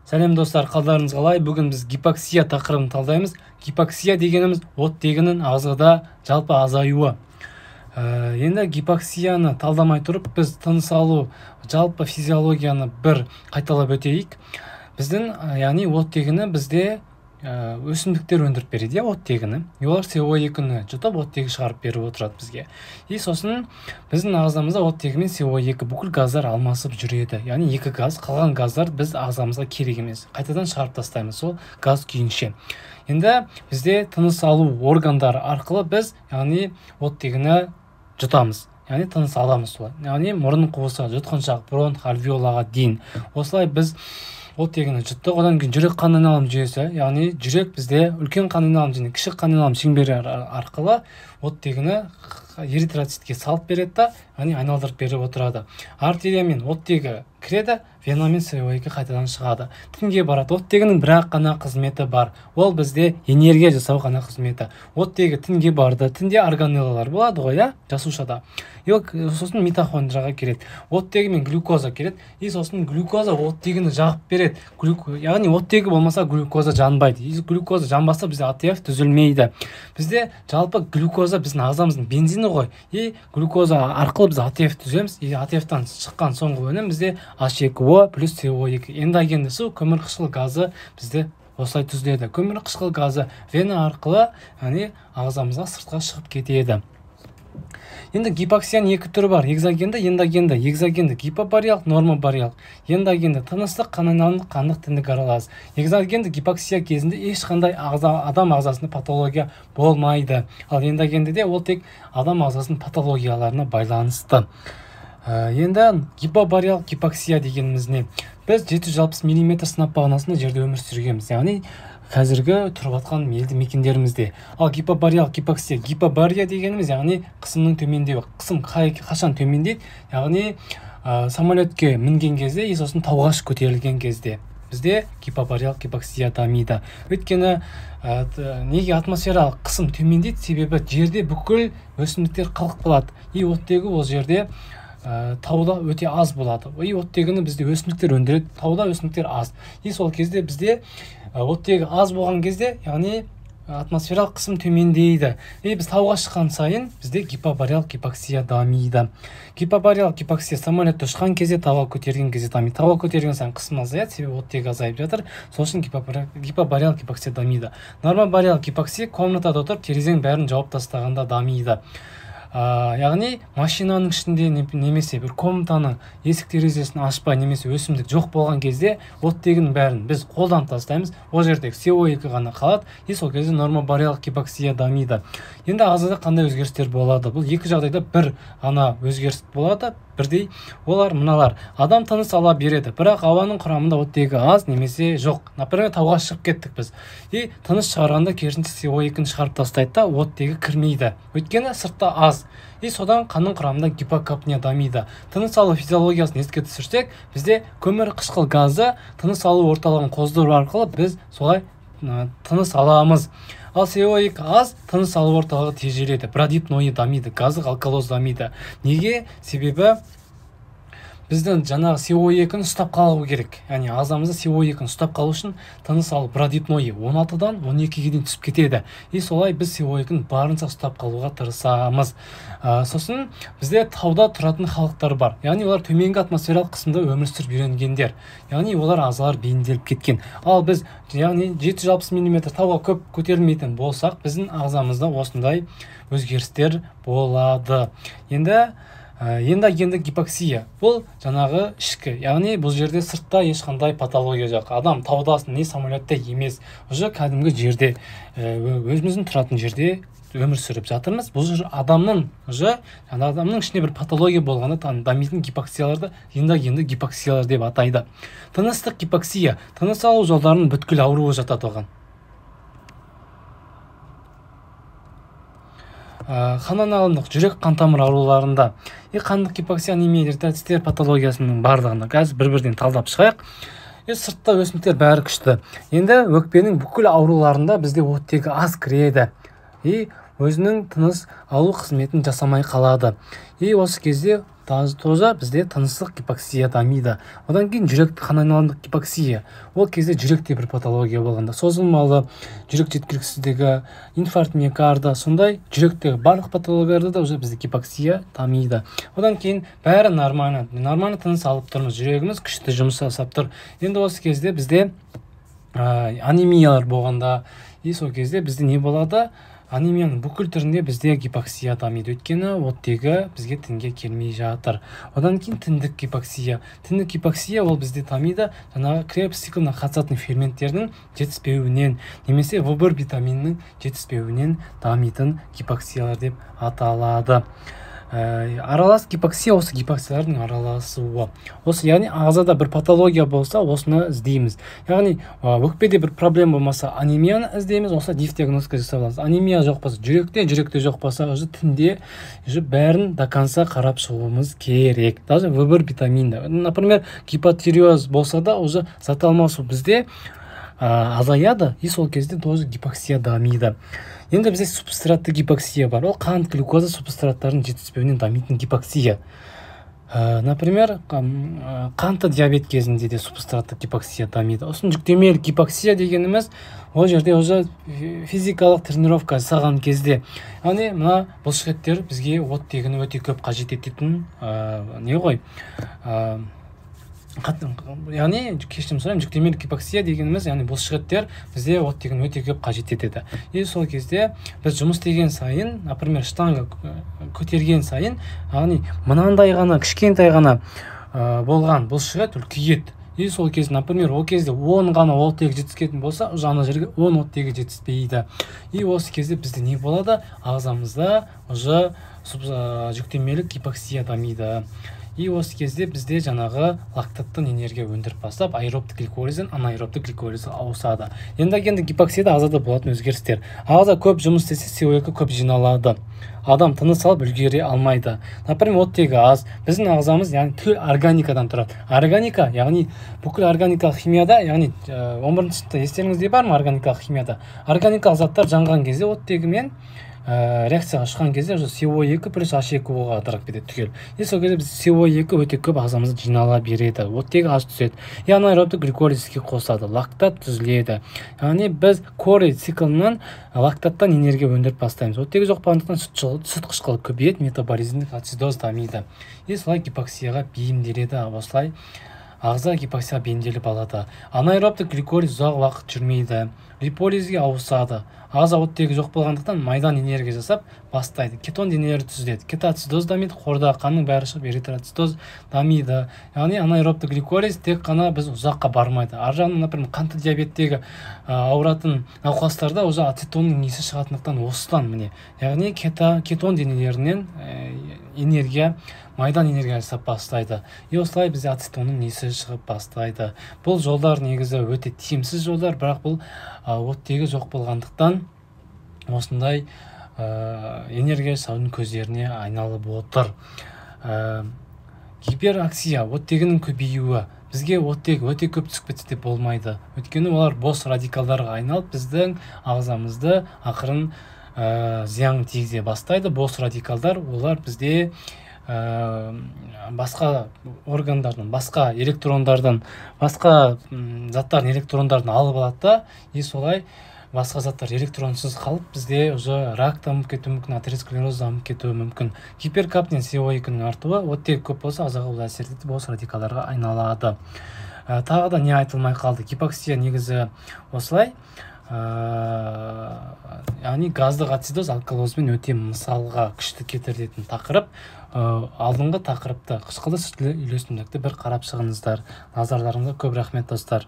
Сәлем достар, қалдарыңыз қалай? Бүгін біз гипоксия тақырыбын талдаймыз. Гипоксия дегеніміз оттегінің ағзада жалпы азаюы. Енді гипоксияны талдамай тұрып, біз тыныс алу жалпы физиологияны бір қайталап өтейік. Біздің, яғни оттегіні бізде өсімдіктер өндіріп береді, оттегіні. Олар СО2-ні жұтып, оттегі шығарып беріп отырады бізге. И сосын біздің ағзамызда оттегі мен СО2 бүкіл газдар алмасып жүреді. Яғни екі газ, қалған газдар біз ағзамызға керек емес. Қайтадан шығарып тастаймыз сол газ күйінше. Енді бізде тыныс алу органдары арқылы біз, яғни оттегіні жұтамыз. Яғни тыныс аламыз солай. Яғни мұрын қуысы, жұтқыншақ, бронх, альвеолаға дейін. Осылай біз оттегіні жұттық. Одан кейін жүрек қан айналым жүйесі, яғни жүрек бізде үлкен қан айналым және кіші қан айналым шеңбері арқылы оттегіні эритроцитке салып береді да, яғни айналдырып беріп отырады. Артериямен оттегі кіреді, венамен СО2 қайтадан шығады. Тінге барады. Оттегінің бір-ақ қана қызметі бар. Ол бізде энергия жасау ғана қызметі. Оттегі тінге барды. Тінде органеллалар болады ғой, иә, жасушада. И сосын митохондрияға келеді. Оттегі мен глюкоза келеді. И сосын глюкоза оттегіні жағып береді. Яғни оттегі болмаса глюкоза жанбайды. И глюкоза жанбаса бізде АТФ түзілмейді. Бізде жалпы глюкоза біздің ағзамыздың бензині ғой. И глюкоза арқылы біз АТФ түземіз. И АТФ-тан шыққан соңғы өнім бізде H2O плюс СО2. Эндогенді су, көмірқышқыл газы бізде осылай түзіледі. Көмірқышқыл газы вена арқылы, яғни ағзамызға сыртқа шығып кетеді. Енді гипоксияның екі түрі бар: экзогенді, эндогенді. Экзогенді гипобариялық, нормобариялық. Эндогенді тыныстық, қан айналымдық, қандық, тіндік аралас. Экзогенді гипоксия кезінде ешқандай адам ағзасында патология болмайды. Ал эндогендіде ол тек адам ағзасының патологияларына байланысты. Енді гипобариялық гипоксия дегеніміз не? Біз 760 мм сынап бағанасында жерде өмір сүргенбіз, яғни қазіргі тұрып жатқан елді мекендерімізде. Ал гипобариялық гипоксия, гипобария дегеніміз, яғни қысымның төмендеуі. Қысым қашан төмендейді? Яғни самолетке мінген кезде, и сосын тауға көтерілген кезде бізде гипобариялық гипоксия дамиды. Өйткені неге атмосфералық қысым төмендейді? Себебі жерде бүкіл өсімдіктер қалқып қалады. И оттегі ол жерде тауда өте аз болады. И оттегіні бізде өсімдіктер өндіреді, тауда өсімдіктер аз. И сол кезде бізде оттегі аз болған кезде, яғни атмосфералық қысым төмендейді. И біз тауға шыққан сайын бізде гипобариялық гипоксия дамиды. Гипобариялық гипоксия самолетте ұшқан кезде, тауға көтерген кезде дамиды. Тауға көтерген сайын қысым азаяды, себебі оттегі азайып жатыр. Сол үшін гипобариялық гипоксия дамиды. Нормобариялық гипоксия комнатада отырып терезенің бәрін жауып тастағанда дамиды. Яғни машинаның ішінде немесе бір комнатаның есік терезесін ашпай, немесе өсімдік жоқ болған кезде оттегінің бәрін біз қолдан тастаймыз. Ол жерде СО2 ғана қалады. И сол кезде нормобариялық гипоксия дамиды. Енді ағзада қандай өзгерістер болады? Бұл екі жағдайда бір ғана өзгеріс болады, бірдей. Олар мыналар: адам тыныс ала береді, бірақ ауаның құрамында оттегі аз немесе жоқ. Например, тауға шығып кеттік біз. И тыныс шығарғанда керісінше СО2-ні шығарып тастайды да, оттегі кірмейді. Өйткені сыртта аз. И содан қанның құрамында гипокапния дамиды. Тыныс алу физиологиясын еске түсірсек, бізде көмірқышқыл газы тыныс алу орталығын қоздыру арқылы біз солай тыныс аламыз. Ал СО2 аз, тыныс алу орталығы тежеледі, брадипноe дамиды, газдық алкалоз дамиды. Неге? Себебі біздің жаңағы СО2-ні ұстап қалу керек. Яғни ағзамызда СО2-ні ұстап қалу үшін тыныс алу брадипноe 16-дан 12-ге дейін түсіп кетеді. И солай біз СО2-ні барынша ұстап қалуға тырысамыз. Сосын бізде тауда тұратын халықтар бар. Яғни олар төменгі атмосфералық қысымда өмір сүріп үйренгендер. Яғни олар ағзалар бейімделіп кеткен. Ал біз, яғни 760 мм тауға көп көтерілмейтін болсақ, біздің ағзамызда осындай өзгерістер болады. Енді эндогенді гипоксия бұл жаңағы ішкі, яғни бұл жерде сыртта ешқандай патология жоқ. Адам таудасын, не самолетте емес, уже кәдімгі жерде, өзіміздің тұратын жерде өмір сүріп жатырмыз. Бұл жер адамның уже, жаңағы адамның ішінде бір патология болғанда дамитын гипоксияларды эндогенді гипоксиялар деп атайды. Тыныстық гипоксия, тыныс алу жолдарының бүткіл ауруы жатады оған. Қан айналымдық, жүрек қан тамыр ауруларында и қандық гипоксия, анемия, эритроциттер патологиясының барлығында қазір бір-бірден талдап шығайық. И сыртта өсімдіктер бәрі күшті. Енді өкпенің бүкіл ауруларында бізде оттегі аз кіреді. И өзінің тыныс алу қызметін жасамай қалады. И осы кезде тоже бізде тыныстық гипоксия дамиды. Одан кейін жүрек қан айналымдық гипоксия. Ол кезде жүректе бір патология болғанда, созылмалы жүрек жеткіліксіздігі, инфаркт миокарда, сондай жүректегі барлық патологияларда да уже бізде гипоксия дамиды. Одан кейін бәрі нормально, нормально тыныс алып тұрмыз, жүрегіміз күшті жұмыс жасап тұр. Енді осы кезде бізде анемиялар болғанда, и сол кезде бізде не болады? Анемияның бүкіл түрінде бізде гипоксия дамиды, өйткені оттегі бізге тінге келмей жатыр. Одан кейін тіндік гипоксия. Тіндік гипоксия ол бізде дамиды жаңағы Кребс циклына қатысатын ферменттердің жетіспеуінен немесе В1 витаминінің жетіспеуінен дамитын гипоксиялар деп аталады. Аралас гипоксия осы гипоксиялардың араласуы. Осы, яғни ағзада бір патология болса, осыны іздейміз. Яғни өкпеде бір проблема болмаса, анемияны іздейміз, осы дифдиагностика жасап аламыз. Анемия жоқ болса, жүректе, жүректе жоқ болса, уже тінде, уже бәрін до конца қарап шығуымыз керек. Даже В1 витаминді. Например, гипотиреоз болса да, уже зат алмасу бізде азаяды, и сол кезде тоже гипоксия дамиды. Енді бізде субстратты гипоксия бар. Ол қант глюкоза субстраттарының жетіспеуінен дамитын гипоксия. Например, қантты диабет кезінде де субстратты гипоксия дамиды. Сосын жүктемелі гипоксия дегеніміз ол жерде уже физикалық тренировка жасаған кезде, яғни мына бұлшықеттер бізге оттегіні өте көп қажет ететін, не ғой? Яғни, кешірім сұраймын, жүктемелі гипоксия дегеніміз, яғни бұлшықеттер бізде оттегіні өте көп қажет етеді. И сол кезде біз жұмыс істеген сайын, например, штанга көтерген сайын, яғни мынандай ғана кішкентай ғана болған бұлшықет үлкейеді. И сол кезде, например, ол кезде 10 ғана оттегі жетіспейтін болса, уже ана жерге 10 оттегі жетіспейді. И осы кезде бізде не болады? Ағзамызда уже жүктемелі гипоксия дамиды. И осы кезде бізде жаңағы лактаттан энергия өндіріп бастап, аэробты гликолизден анаэробты гликолизге ауысады. Енді гипоксияда ағзада болатын өзгерістер. Ағза көп жұмыс істесе, СО2 көп жиналады. Адам тыныс алып үлгере алмайды. Например, оттегі аз. Біздің ағзамыз, яғни түгел органикадан тұрады. Органика, яғни бүкіл органикалық химияда, яғни 11 сыныпта естеріңізде бар ма органикалық химияда? Органикалық заттар жанған кезде оттегімен реакцияға шыққан кезде уже СО2 плюс H2 оға ыдырап кетеді түгел. И сол кезде біз СО2 өте көп ағзамызда жинала береді. Оттегі аз түседі. И анаэробты гликолизге қосады. Лактат түзіледі. Яғни біз Кори циклынан лактаттан энергия өндіріп бастаймыз. Оттегі жоқ болғандықтан сүт қышқылы көбейеді, метаболизмдік ацидоз дамиды. И солай гипоксияға бейімделеді. Осылай ағза гипоксияға бейімделіп алады. Анаэробты гликолиз ұзақ уақыт жүрмейді. Липолизге ауысады. Ағза оттегі жоқ болғандықтан майдан энергия жасап бастайды. Кетон денелері түзіледі. Кетоацидоз дамиды, қордағы қанның бәрі шығып эритроцитоз дамиды. Яғни анаэробты гликолиз тек қана біз ұзаққа бармайды. Ар жағынан, например, қантты диабеттегі ауыратын науқастарда уже ацетонның иісі шығатындықтан осыдан міне. Яғни кетон денелерінен энергия, майдан энергия жасап бастайды. И осылай бізде ацетонның иісі шығып бастайды. Бұл жолдар негізі өте тиімсіз жолдар, бірақ бұл оттегі жоқ болғандықтан осындай энергия жасаудың көздеріне айналып отыр. Гипероксия, оттегінің көбеюі. Бізге оттегі өте көп түсіп кетсе де болмайды. Өйткені олар бос радикалдарға айналып, біздің ағзамызды ақырын зиян тигізе бастайды. Бос радикалдар, олар бізде басқа органдардан, басқа электрондардан, басқа заттардың электрондарын алып алады да, и солай басқа заттар электронсыз қалып, бізде уже рак дамып кетуі мүмкін, атеросклероз дамып кетуі мүмкін. Гиперкапния СО2-нің артуы, оттегі көп болса, ағзаға ол әсер етіп, бос радикалдарға айналады. Тағы да не айтылмай қалды? Гипоксия негізі осылай, яғни газдық ацидоз алкалозбен өте мысалға күшті кетірілетін тақырып. Алдыңғы тақырыпты қышқылды сүтлі үйлесімділікті бір қарап шығыңыздар. Назарларыңызға көп рахмет, достар.